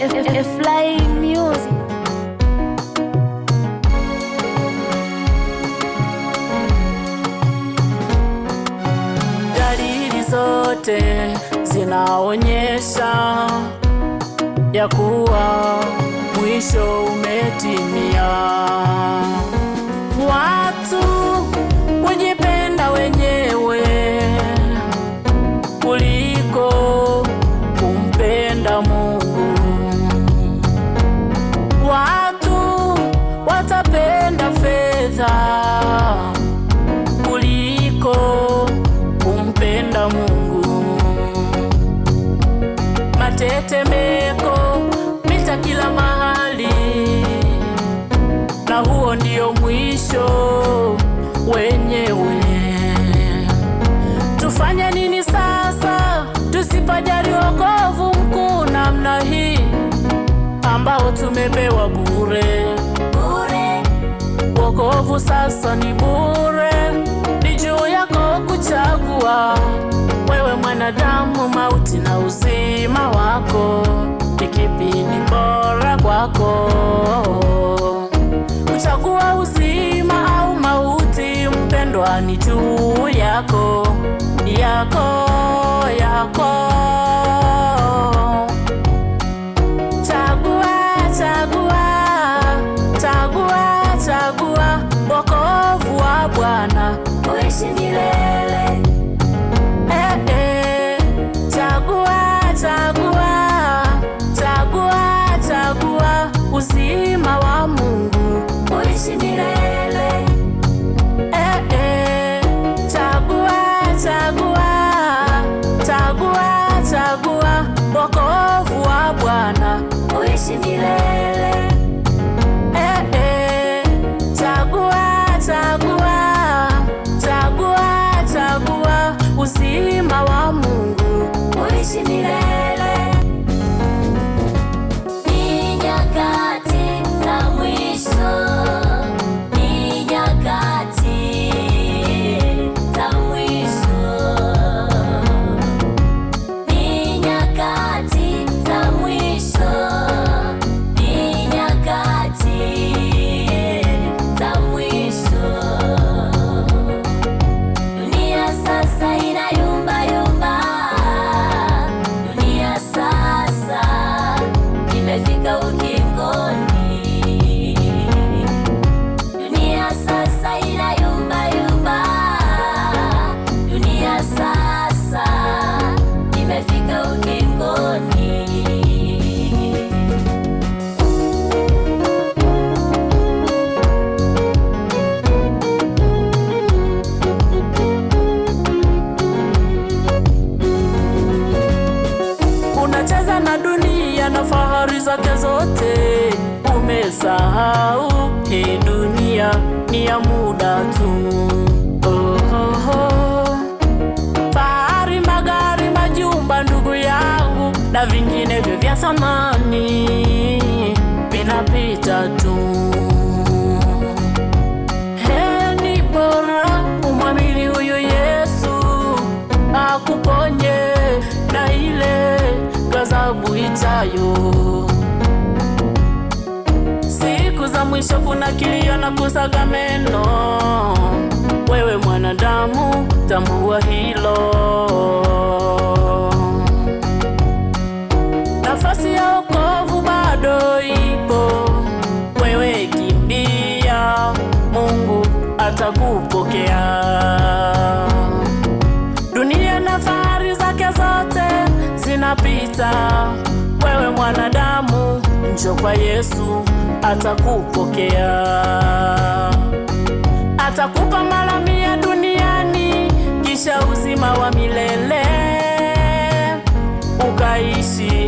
Fly Music. Dalili zote zinaonyesha ya kuwa mwisho umetimia. Watu hujipenda wenyewe kuliko kumpenda Mungu. Watu watapenda fedha kuliko kumpenda Mungu. Matetemeko, mita kila mahali, na huo ndio mwisho wenyewe. Tufanye nini sasa tusipojali wokovu mkuu namna hii ambao tumepewa bure? Bure. Wokovu sasa ni bure, ni juu yako kuchagua. Wewe mwanadamu, mauti na uzima wako, ni kipi ni bora kwako? Kuchagua uzima au mauti, mpendwa, ni juu yako, yako, yako. Chagua, chagua, chagua, chagua wokovu wa Bwana Uishi milele. Eh, eh. Chagua, chagua, chagua, chagua uzima wa Mungu. Uishi milele. Eh, eh. Chagua, chagua, chagua, chagua wokovu wa Bwana. Uishi milele. Eh, eh. Chagua, chagua, chagua, chagua uzima wa Mungu. Uishi milele. Ni nyakati za mwisho. Ni nyakati za mwisho. Ni nyakati za mwisho. Ni nyakati za mwisho. Dunia sasa inayumba yumba. Dunia sasa imefika ukingoni. Dunia sasa inayumba yumba. Dunia sasa imefika ukingoni. Unacheza na dunia na fahari zake zote, umesahau hii dunia ni ya muda tu. Oh, oh, oh. Fahari, magari, majumba, ndugu yangu, na vinginevyo vya thamani vinapita tu. He, ni bora umwamini huyu Yesu akuponye na ile ghadhabu ijayo. Siku za mwisho kuna kilio na kusaga meno. Wewe mwanadamu, tambua hilo. Nafasi ya wokovu bado ipo, wewe kimbia, Mungu atakupokea. Dunia na fahari zake zote zinapita, wewe mwanadamu, njoo kwa Yesu atakupokea. Atakupa mara mia duniani, kisha uzima wa milele ukaishi